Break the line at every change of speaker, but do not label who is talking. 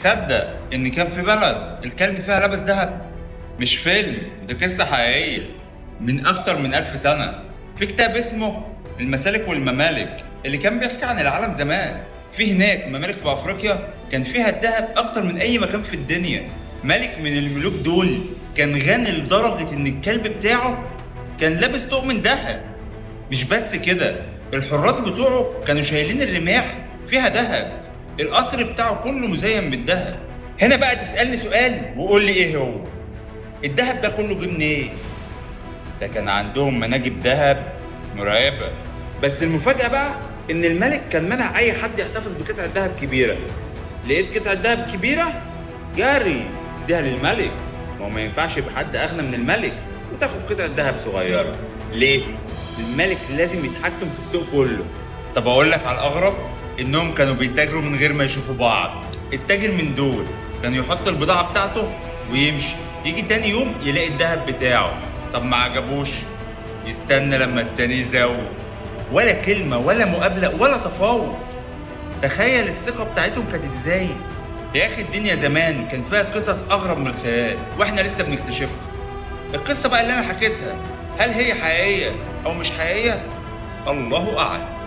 تصدق ان كان في بلد الكلب فيها لابس ذهب؟ مش فيلم، دي قصة حقيقية من أكتر من 1000 سنة، في كتاب اسمه المسالك والممالك اللي كان بيحكي عن العالم زمان. في هناك ممالك في أفريقيا كان فيها الذهب أكتر من أي مكان في الدنيا. ملك من الملوك دول كان غني لدرجة إن الكلب بتاعه كان لابس طوق من ذهب. مش بس كده، الحراس بتوعه كانوا شايلين الرماح فيها ذهب. القصر بتاعه كله مزين بالذهب. هنا بقى تسألني سؤال وقول لي ايه هو الذهب ده كله جه منين؟ ده كان عندهم مناجم ذهب مرعبة. بس المفاجأة بقى إن الملك كان منع أي حد يحتفظ بقطعة ذهب كبيرة. لقيت قطعة ذهب كبيرة؟ جري اديها للملك. ما هو ما ينفعش يبقى حد أغنى من الملك وتاخد قطعة ذهب صغيرة. ليه؟ الملك لازم يتحكم في السوق كله. طب أقول لك على الأغرب، إنهم كانوا بيتاجروا من غير ما يشوفوا بعض. التاجر من دول كان يحط البضاعة بتاعته ويمشي، يجي تاني يوم يلاقي الذهب بتاعه. طب ما عجبوش، يستنى لما التاني يزود. ولا كلمة ولا مقابلة ولا تفاوض. تخيل الثقة بتاعتهم كانت ازاي. يا اخي الدنيا زمان كان فيها قصص اغرب من الخيال واحنا لسه بنكتشفها. القصة بقى اللي انا حكيتها هل هي حقيقية او مش حقيقية؟ الله اعلم.